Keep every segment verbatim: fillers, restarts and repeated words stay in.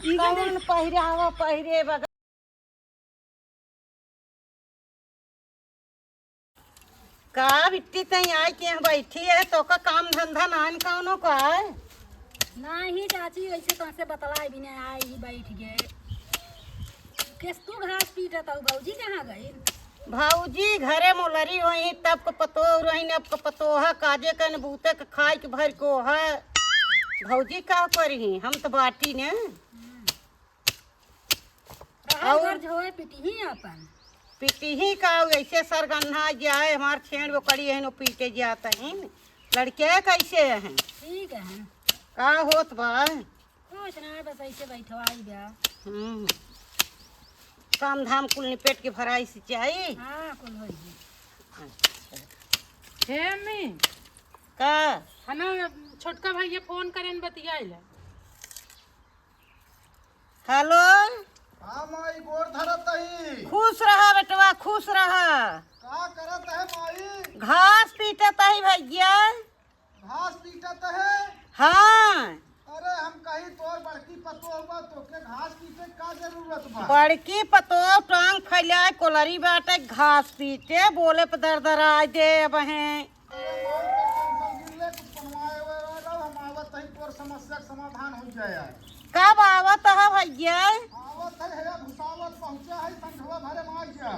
कौन पहिरावा पहिरे बगैर। का बिट्टी तई आई के यहाँ बैठी है, तोका काम धंधा नान कौनो का है? नाही चाची, ऐसे कहाँ से बतलाई भी नहीं आई ही बैठ गए। केस तू घास पीटत हऊ, भौजी कहाँ गई? भौजी घरे मोलरी होई, तब क पतोह रही, अब क पतोह काजे कन बूते क खाए के भर को है। भौजी का करी, हम तो बाटी ने। रहल और घर झोए पिटिही अपन। पिटिही का, ऐसे सरगन्हा जाए, हमार छेड़ वो कड़ी है, नो पीटे जात हैं। लड़के कैसे हैं? ठीक है। का होत बा? कुछ ना, बस ऐसे बैठवाई बा। हम्म। काम धाम कुल निपेट के भराई सिंचाई? हाँ, कुल होई है। अच्छा। हे अम्मी। का? है ना, छोटका भैया फोन करेन, बतियाइला। हेलो। हाँ माई, गोड़ धरत हई। खुश रहा बेटवा, खुश रहा। का करत है माई? घास पीटत हई भैया। घास पीटत है? हाँ। अरे हम कही तोर बड़की पतोह बा, तोके घास पीटे का जरूरत बा? बड़की पतोह टांग फैलाए कोलरी बाटे, घास पीटे, बोले पे दरदराए दे अब हैं। अरे माई, तो टेंशन गिन ले, कुछ बनवाए हुए रहो, हम आवत हई तोर समस्या के समाधान हो जाए आज। कब आवत ह भैया? आवत है, है भुसावत पहुँचा है, संझवा भरे में आ जा।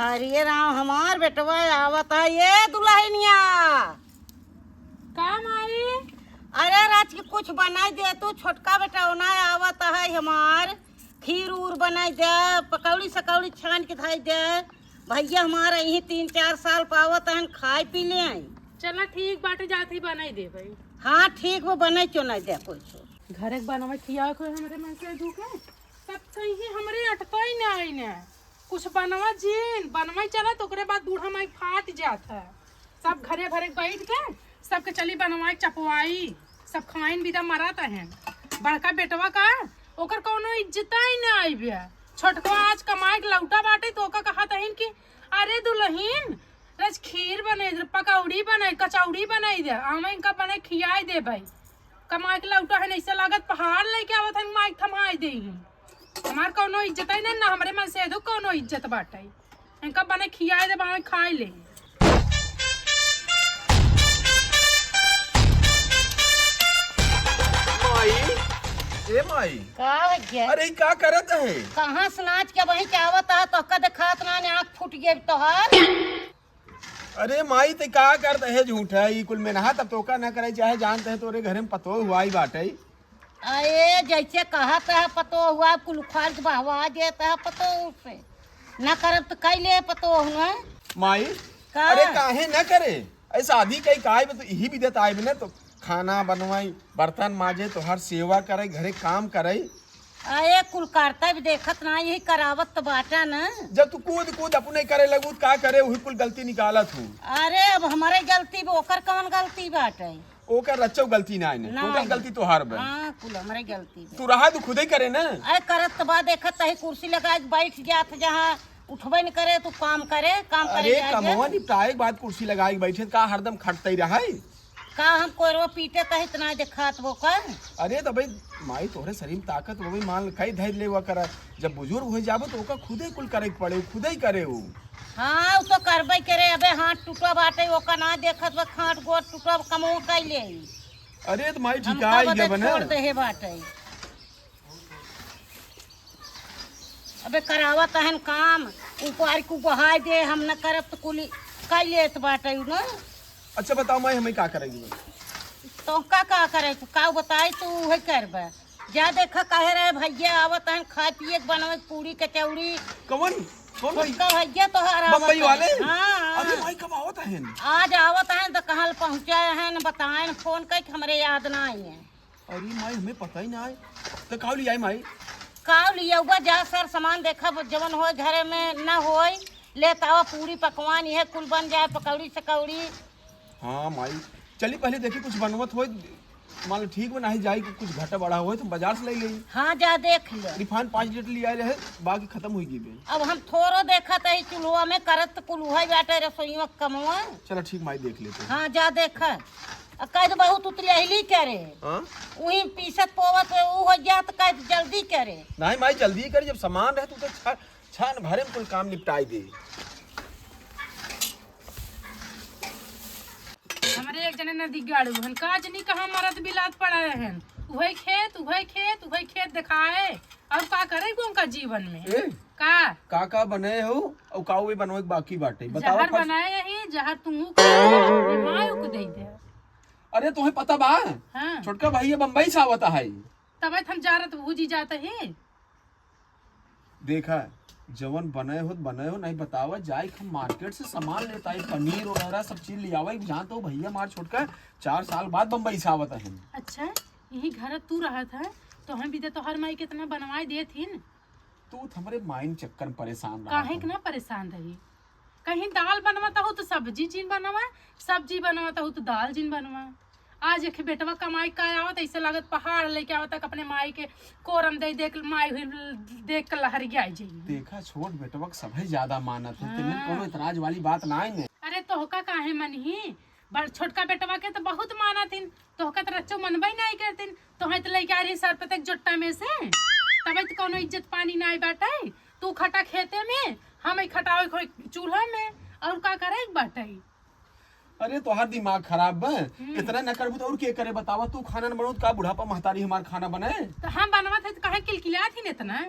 अरे राम, हमार बेटवा आवत है, ये दुल्हनिया। का माई? अरे राज के कुछ बनाई दे तू, छोटका बेटवना आवत है हमार। खीर उर बनाई दे, पकौड़ी सकौड़ी छान के धाई दे। भैया हमार यही तीन चार साल पावत हन, खाए पी ले आई। चला ठीक बाटे, जात ही बनाई दे भाई। हाँ ठीक बा, बनाई क्यों ना दे कुछ। घरे के बनवा खिया कोई हमरे मन से दुखे, तब कहीं हमरे अटकाई ना आई ने। कुछ बनवा जीन, बनवाई चला तो ओकरे बाद बूढ़ा माई फाट जात है। सब घरे भरे बैठ के सबके चली बनवाई चपवाई, सब खाइन बिदा मरत हैं। बड़का बेटवा का ओकर कौनो इज्जत ही ना आई बे। छोटको आज कमाए के लौटा बाटे तो ओका कहत हइन कि अरे दुल्हन, रज खीर बनाई दे, पकौड़ी बनाई, कचौड़ी बनाई दे, आवे इनका बने खियाई दे भाई। कमाए के लौटा है, ऐसे लागत पहाड़ लेके आवत है, माइक थमाई दे। हमार कौनो इज्जत है ना, ना हमरे मन से दो कौनो इज्जत बाटे। इनका बने खियाए दे, बावे खाए ले। माई, ए माई। का हो गया? अरे, ई का करत है? कहाँ से नाच के वहीं के आवत है, तो का देखात ना, आँख फूट गए तोहार। अरे माई, ते का करत है झूठा, ई कुल मेनहा तब तोका न करे, चाहे जानत है तोरे घरे में पतोह हुआई बाटे। अरे जैसे कहत है पतोह हुआ, कुल उखाड़ के बहवा देत है पतोह से। न करब त कैले पतोह न। माई, का? अरे काहे न करे? अरे शादी कई का आइब तो यही बिदत आइब न, तो खाना बनवाई, बर्तन माजे, तोहार सेवा करे, घरे काम करे। अरे कुल करता भी देखत ना, यही करावत तो बाटा न। जब तू कूद कूद अपने करे लगू, त का करे, वही कुल गलती निकालत हूँ। अरे अब हमारे गलती बा, ओकर कौन गलती बाटे? ओकर रच्चो गलती ना है, ना total है। गलती तोहार बा। हाँ, कुल हमरे गलती बा। तू रहा, तू खुदे करे ना। अरे करत तो बा, देखत तही कुर्सी लगा के बैठ जात, जहाँ उठबे न करे, तू काम करे, काम करे अरे जा, जा। कमवा निपटाए के बाद कुर्सी लगाए के बैठे, का हरदम खटते रहे? का हम कोरवा पीटे तही इतना देखात वो का? अरे तो भाई, माई तोहरे शरीर में ताकत हो भाई, मान कई धैर्य लेवा करा। जब बुजुर्ग हो जाबो तो ओका खुदे कुल करे के पड़े, खुदे ही करे हो। हाँ, उ तो करबे करे। अबे हाथ टूटा बाटे, ओका ना देखत बा, हाथ गोड़ टूटा, कमो कैले। अरे तो माई हमका ठिकाई बदे गबन। छोड़ दे हे बाटे। अबे करावत हन काम, ऊपर को बहाय दे, हम न करब तो कुली कैले तो बाटे उ ना। अच्छा बताओ माई, हमें का करेगी? तो का, का करे, का बताई, तू उहे करबे। जा देखा, कहे रहे भैया आवत हैं, खाए पिए के बनवे पूड़ी कचौड़ी। कौन? कौन भाई? उसका भैया तो हर आवत बम्बई हैं। वाले? हाँ, हाँ। अरे भाई, कब आवत हैं? आज आवत हैं तो कहाँ पहुँचा हैं, बताएं, फोन करके हमरे याद ना आई है। अरे माई, हमें पता ही ना है। तो काव लियाई माई? काव लियाउबा, जा सर सामान देखा, जवन होए घरे में ना होए, लेत आवा, पूड़ी पकवान इहे कुल बन जाए, पकौड़ी सकौड़ी। हाँ माई, चली पहले देखी कुछ बनवत होए, मान लो ठीक बा, नाही जाई कि कुछ घटा बढ़ा होए तो बाजार से ले लेई। हाँ, जा देख ले। रिफाइन पाँच लीटर लिया रहे, बाकी खत्म हो गई बे। अब हम थोरो देखत है चूल्हा में, करत कुल उहे बाटे रसोईया कमवा। चला ठीक माई, देख लेते हैं। हाँ, जा देख। अब कह दे बहुत उतरियाहिली करे। हाँ? उही पीसत पोवत उ हो जात, कह दे जल्दी करे। नहीं माई, जल्दी कर, जब सामान रहे तो उधर छा-, छान भरे में कुल काम निपटाई दे। हमरे एक जने नदी गाड़ू हन, का जनी कहाँ मरद बिलात पड़ा हन, उहे खेत, उहे खेत, उहे खेत देखाए, और का करे को उनका जीवन में? ए? का? का का बनाए हो, और का वे बनवे के बाकी बाटे? बतावा जहर first। बनाए ही, जहर तुहू का, माय उक दे दे। अरे, तोहे पता बा? हाँ। छोटका भैया बम्बई से आवत है। तबे त हम जा रहत भूजी जात ही। देखा, जवन बने होत, बने हो, नहीं बतावा, जाए के हम market से सामान लेत आई, पनीर वगैरह सब चीज ले आवा। जान तो भैया मार छोटका चार साल बाद बम्बई से आवत है। अच्छा, यही घर तू रहत है, तो हम भी दे तोहर माई कितना बनवाए देत हिन। तू त हमरे माइन चक्कर में परेशान रहा काहे था। के ना परेशान रही? कहीं दाल बनवा त हो तो सब्जी जिन बनवा, सब्जी बनवा त हो तो दाल जिन बनवा। आज एक बेटवा कमाई का आवत, ऐसे लागत पहाड़ लेके आवत, अपने माई के कोरम दे दे के, माई हुई देख के लहरिया जाई। देखा, छोट बेटवा के सभे ज्यादा मानत है, तेने हाँ। कोनो एतराज वाली बात ना है ने। अरे तोहका काहे मनही? बड़ छोटका बेटवा के तो बहुत मानत हिन, तोहका तो रच्चो मनबे नहीं करतिन। तोहे तो लेके आ रही सर पे तक जोट्टा में से, तबे तो कोनो इज्जत पानी नहीं बाटे। तू खटा खेते में, हम खटावे खोई चूल्हा में, और का करे के बाटे? अरे, तोहार दिमाग खराब बा। हम्म। इतना न करबू तो और के करे, बतावा? तू खाना न बनऊ तो का बुढ़ापा महतारी हमार खाना बनाए? तो हम बनवत है तो काहे किलकिलात ही इतना?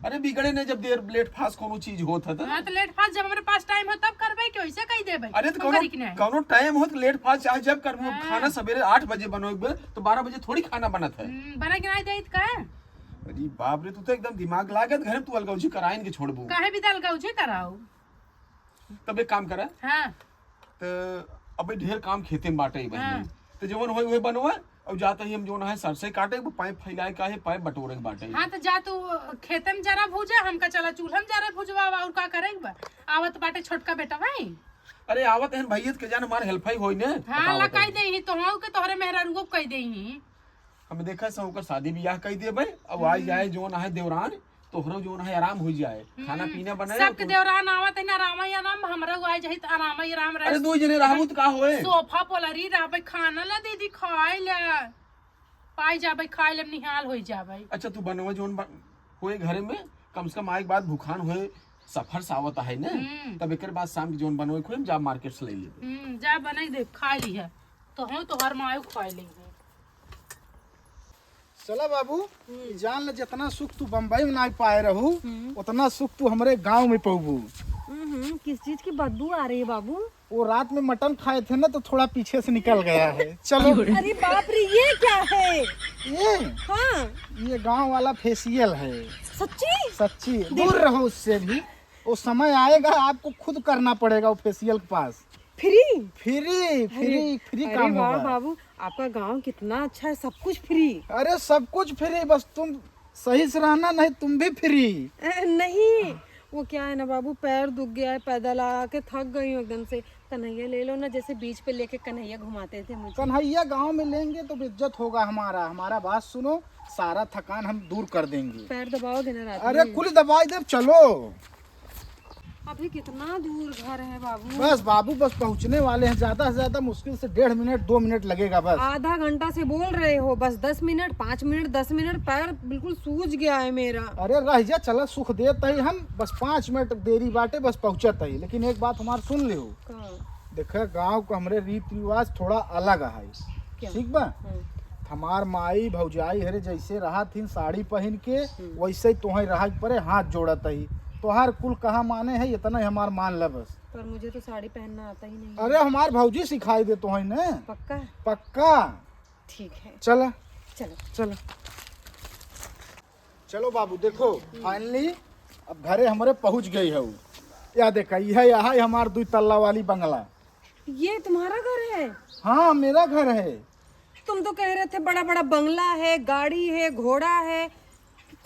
अरे, बिगड़े ने जब देर लेट फास्ट कोनो चीज होत है तो। हाँ, तो लेट फास्ट जब हमरे पास टाइम हो तब करबे, कि वैसे कही देबे? अरे, तो हम कोनो, करी कि नहीं? कोनो टाइम हो तो लेट फास्ट चाहे जब करबू। अब हाँ। खाना सवेरे आठ बजे बनोबे तो बारह बजे थोड़ी खाना बनत है। हम्म, बना के नहीं देत का? अरे बाप रे, तू तो एकदम दिमाग लागत, घर में तू अलगौजी कराइन के छोड़बू। काहे भी तो अलगौजी कराओ? तब एक काम करा। हाँ। त अबे ढेर काम खेते में बाटे ही बहिनी। हाँ। त जवन होई उहे बनवा, और जात ही हम जवन है सरसों काटे के, पाइप फैलाए का है, पाइप बटोरे के बाटे। हाँ, त जा तू खेते में जरा भूजा, हमका चला चूल्हा में जरा भुजवा, और का करे के बा? आवत बाटे छोटका बेटा भाई। अरे आवत हन भैया के जान हमार हेल्प ही होई ने। हाँ, बताओ ला बताओ। कह दे ही, तोहू के तोहरे मेहरारू को कह दे ही। हम देखा से ओकर शादी बियाह कह देबे, अब आ जाए जवन है देवरान, तोहरो जौन है आराम हो जाए, खाना हम्म, पीना बनाए सबके तो। देवरान आवत है ना, आराम ही आराम, हमरा आए जाए तो आराम ही आराम रहे। अरे, दो जने रहबू तो का होए? सोफा पोलरी रहबे, खाना ला दीदी खाए ले, पाई जाबे, खाए ले, निहाल हो जाबे। अच्छा, तू बनवा जौन बन-, होए घरे में, कम से कम आए के बाद भूखान होए, सफर से आवत है ना, हम्म। तब एकर बाद शाम के जौन बनवे खोए, हम जा मार्केट से ले लेबे। हम्म, जा बनाई दे, खा ली है, तो हम तोहर मायो खा लेंगे। चला बाबू, हम्म। जान ले, जितना सुख तू बम्बई में ना पाए रहू, हम्म। उतना सुख तू हमरे गांव में पउबू। हम्म, किस चीज की बदबू आ रही है बाबू? वो रात में मटन खाए थे ना, तो थोड़ा पीछे से निकल गया है। चलो। अरे बाप रे, ये क्या है? ये? हाँ। ये गांव वाला फेशियल है। सच्ची? सच्ची। देख। दूर रहो उससे भी। वो समय आएगा, आपको खुद करना पड़ेगा वो फेशियल के पास। फ्री? फ्री, अरे, फ्री, फ्री अरे काम वाह होगा। बाबू, आपका गांव कितना अच्छा है, सब कुछ फ्री। अरे, सब कुछ फ्री, बस तुम सही से रहना, नहीं तुम भी फ्री। अ, नहीं, वो क्या है ना बाबू, पैर दुख गया है, पैदल आके थक गई हूँ एकदम से। कन्हैया ले लो ना, जैसे बीच पे लेके कन्हैया घुमाते थे मुझे। कन्हैया गांव में लेंगे तो बेइज्जत होगा हमारा। हमारा बात सुनो, सारा थकान हम दूर कर देंगे। पैर दबाओगे ना रात अरे, में? कुल दबाई दे, चलो। अभी कितना दूर घर है बाबू? बस बाबू, बस पहुँचने वाले हैं, ज्यादा से ज्यादा मुश्किल से डेढ़ मिनट, दो मिनट लगेगा बस। आधा घंटा से बोल रहे हो, बस दस मिनट, पाँच मिनट, दस मिनट, पैर बिल्कुल सूज गया है मेरा। अरे रह जा, चला सुख देत ही हम, बस पाँच मिनट देरी बाटे, बस पहुँचत ही, लेकिन एक बात हमार सुन लिहो। का? देखे, गांव के हमरे रीत रिवाज थोड़ा अलग है, क्या? ठीक बा? हम्म। हमार माई भौजाई हरे जैसे रहत हिन साड़ी पहिन के, हम्म। वैसे ही तोहे रहे के परे, हाथ जोड़त ही। तोहार कुल कहा माने है, इतना ही हमार मान ले बस। पर मुझे तो साड़ी पहनना आता ही नहीं है। अरे हमार भौजी सिखाई दे तोहे ने। पक्का? पक्का। ठीक है। चला। चलो। चला। चलो बाबू, देखो, finally अब घरे हमरे पहुँच गई है। या देखा, यह, यह है हमार दुई तल्ला वाली बंगला। ये तुम्हारा घर है? हाँ, मेरा घर है। तुम तो कह रहे थे बड़ा बड़ा बंगला है, गाड़ी है, घोड़ा है,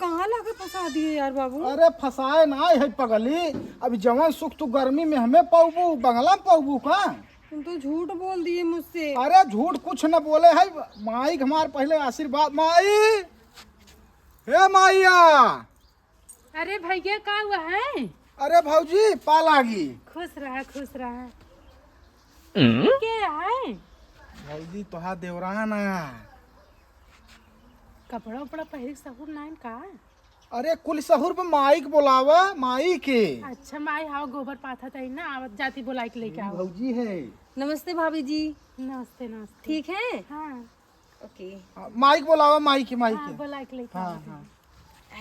कहाँ लाके फंसा दिए यार बाबू? अरे फंसाए ना है पगली, अभी जवन सुख तू गर्मी में हमें पउबू, बंगला में पउबू का? तुम तो झूठ बोल दिए मुझसे। अरे झूठ कुछ न बोले है, माई के हमार पहले आशीर्वाद, माई, हे माइया। अरे भैया, का हुआ है? अरे भौजी, पा लागी। खुश रहा, खुश रहा। हम्म? के है? भौजी, तोहार देवरान आ। कपड़ा उपड़ा पहिरे के सहूर नाइन का? अरे, कुल सहूर पे माई के बोलावा, माई के। अच्छा माई, हाँ, गोबर पाथा तई ना, आवत जाती बोलाई के लेके आओ। भौजी है। नमस्ते भाभी जी। नमस्ते, नमस्ते। ठीक है? हाँ। ओके। हाँ, माई के बोलावा, माई के, माई हाँ, के। बोलाई के लेके आओ। हाँ।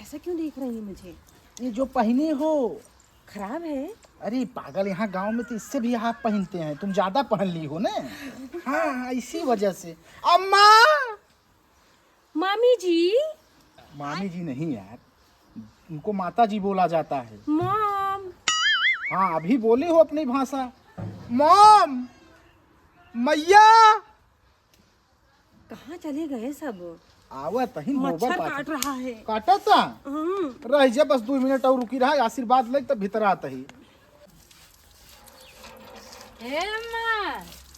ऐसा क्यों देख रही है मुझे? ये जो पहने हो। खराब है? अरे पागल, यहाँ गांव में तो इससे भी आप पहनते हैं, तुम ज्यादा पहन ली हो ना। हाँ, हाँ, इसी वजह से। अम्मा! मामी जी। मामी जी नहीं यार, उनको माता जी बोला जाता है। मॉम। हाँ, अभी बोली हो अपनी भाषा। मॉम, मैया। कहाँ चले गए सब? आवत ही गोबर मच्छर पाथा। काट रहा है। काटता? हम्म। रह जा, बस दो मिनट और रुकी रहा, आशीर्वाद ले तब भीतर आत ही। ए अम्मा।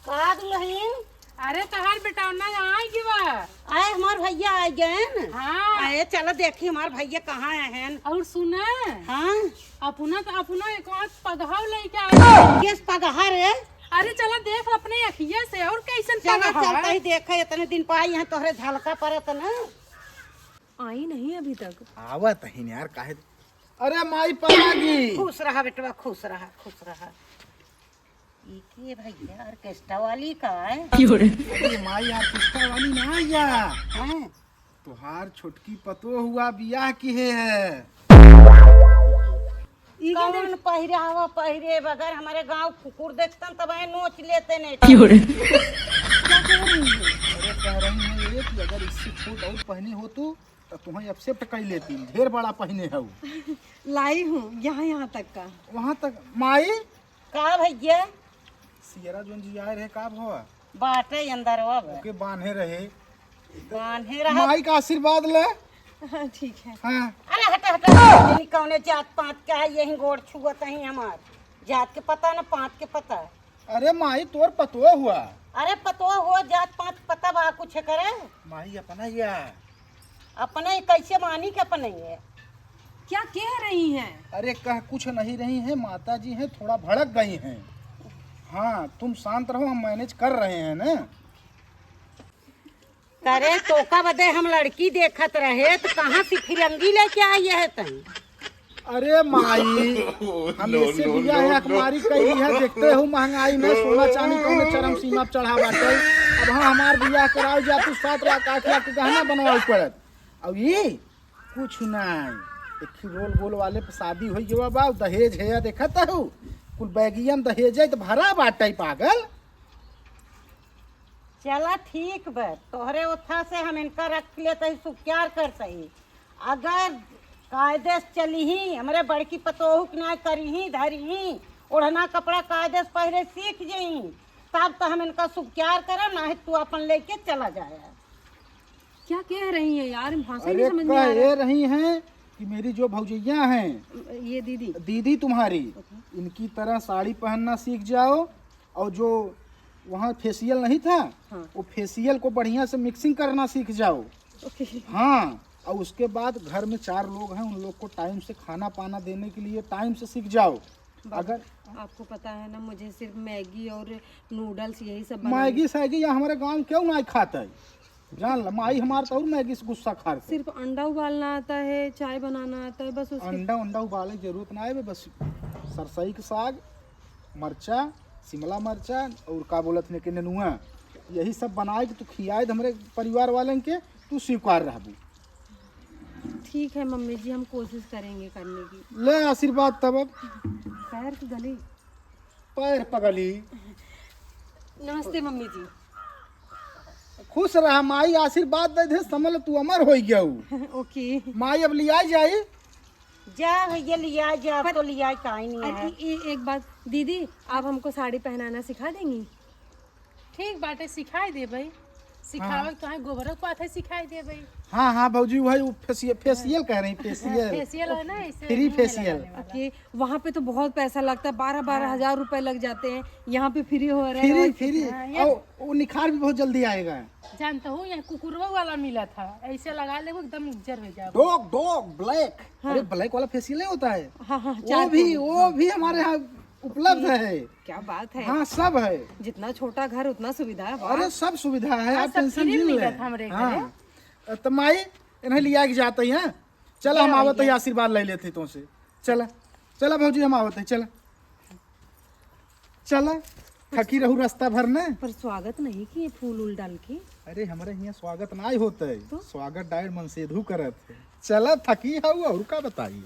का दुल्हन? अरे तहार बेटौना आइ गवा। आए हमार भैया आइ गएन। हाँ। आए चलो देखी हमार भैया कहाँ आए हैं। और सुना। हाँ। अपना तो अपना एक आँख पगहा लेके आए। केस पगहा रे? अरे चला देख अपने अखिया से, और कैसन चला पगहा? चलता ही देखे, इतने दिन पाई हैं तोहरे झलका परत ना। आई नहीं अभी तक। आवत ही यार, काहे? अरे माई पलागी। खुश रहा बेटवा, खुश रहा, खुश रहा। ई के भैया, ऑर्केस्ट्रा वाली का है? अरे माई, ऑर्केस्ट्रा वाली ना या। हैं? तोहार छोटकी पतोह हुआ बियाह किहे है। ई के कौन? दिन पहिरावा पहिरे बगैर हमारे गांव कुकुर देखतन तब ये नोच लेते ने। अरे कह रही है ये कि अगर इससे छोट और पहनी हो तो, तो तुम्हें एक्सेप्ट कर लेती, ढेर बड़ा पहने है वो। लाई हूँ यहाँ, यहाँ तक का। वहाँ तक माई? का भैया? सियरा जोन जी आए रहे का भवा? बाटे अंदर अब। ओके बांधे रहे। बांधे रहा। माई का आशीर्वाद ले। हाँ, ठीक है। हाँ। अरे हटा, हटा, यही कौने जात पात का है, यही गोड़ छुअत ही हमार। जात के पता न पात के पता। अरे माई, तोर पतोह हुआ। अरे पतोह हुआ, जात पात पता बा कुछ करे? माई, अपना या। अपने कैसे मानी के अपने ये? क्या कह रही हैं? अरे कह कुछ नहीं रही हैं, माता जी हैं, थोड़ा भड़क गई हैं। हाँ, तुम शांत रहो, हम मैनेज कर रहे हैं ना। करे तोका बदे हम लड़की देखत रहे, तो कहाँ से फिरंगी लेके आई है तनी? अरे माई, हमेशे बियाह है, अखबारी कई है, देखते हो महंगाई में सोना चांदी कौन चरम सीमा पे चढ़ा बाटे। अब हाँ, हमार बियाह कराओ जा तू, सात लाख आठ लाख के गहना बनवाओ पड़त। अब ये कुछ नहीं, एक ही रोल गोल वाले पे शादी होई गवा बा, दहेज है या देखत हो, कुल बैगियन दहेज है तो भरा बाटे पागल। चला ठीक बा, तोहरे ओथा से हम इनका रख लेते ही, सुखियार करते ही। अगर कायदे से चलिही, हमरे बड़की पतोहू के नाय करिही, धरिही, ओढ़ना कपड़ा कायदे से पहिरे सीख जइही, तब तो हम इनका सुखियार करब, नाहीं तू अपन लेके चला जाया। क्या कह रही हैं यार, भाषा ही अरे नहीं समझ में आ कह रहा ये है। रही हैं कि मेरी जो भौजैया हैं, ये दीदी। दीदी तुम्हारी, ओके। इनकी तरह साड़ी पहनना सीख जाओ, और जो वहाँ फेशियल नहीं था, हाँ। वो फेशियल को बढ़िया से मिक्सिंग करना सीख जाओ। ओके। हाँ, और उसके बाद घर में चार लोग हैं, उन लोग को टाइम से खाना पाना देने के लिए टाइम से सीख जाओ। बाबा, अगर आपको पता है ना, मुझे सिर्फ मैगी और नूडल्स यही सब बनाना। मैगी सैगी या हमारे गाँव में क्यों ना खाता है? जान ला, माई हमार तो और मैगी से गुस्सा खार के। सिर्फ अंडा उबालना आता है, चाय बनाना आता है, बस उसके अंडा उंडा उबाले के जरूरत ना है, बस सरसई के साग, मरचा, शिमला मरचा और का बोलत ने के नेनुआ, यही सब बनाए के तू खियाए दे हमरे परिवार वालन के, तू स्वीकार रहबू। ठीक है मम्मी जी, हम कोशिश करेंगे करने की। ले आशीर्वाद तब अब। पैर की गली। पैर पगली। नमस्ते मम्मी जी। खुश रहा, माई आशीर्वाद दे दे, समझ ले तू अमर हो गया हूँ। ओके। माई अब लिया जाई। जा भैया लिया जा, पर तो लिया काई नहीं अरे, है। ए-, एक बात दीदी, आप हमको साड़ी पहनाना सिखा देंगी? ठीक बाटे, सिखाई देबई। सिखावे हाँ। के तोहे गोबरो को आथे सिखाई देबई। हाँ, हाँ भौजी, वही उ फेशियल, फेशियल कह रही, फेशियल। फेशियल है ना, इसे फ्री मुंह में फेशियल। लगाने वाला। ओके, वहाँ पे तो बहुत पैसा लगता है, बारह, हाँ। बारह हजार रुपए लग जाते हैं, यहाँ पे फ्री हो रहे हैं फ्री, और फ्री। हाँ, ये और वो निखार भी बहुत जल्दी आएगा। जानता हूँ, यहाँ कुकुरवा वाला मिला था, ऐसे लगा ले, वो एकदम उज्जर हो जाओ। डॉग, डॉग, ब्लैक। हाँ। अरे, ब्लैक वाला फेशियल नहीं होता है? हाँ, हाँ, वो चार भी, कोन। वो हाँ। भी हमारे यहाँ उपलब्ध है। क्या बात है। हाँ, सब है। जितना छोटा घर उतना सुविधा है, वाह। अरे, सब सुविधा है, हाँ, आप सब टेंशन free जिन मिलत ले। हमरे घरे। हाँ। तो माई, इन्हें लिया के जाते हैं। चला, हम आवत है, आशीर्वाद ले लेते हैं तुमसे। चला, चला भौजी, हम आवत है, चला। चला, थकी रहू रास्ता भर न। पर स्वागत नहीं किए फूल उल डाल के। अरे, हमरे हियाँ स्वागत नाई होत है, तो? स्वागत डायर मनसेधू करत है। चला, थकी हऊ, और का बताई।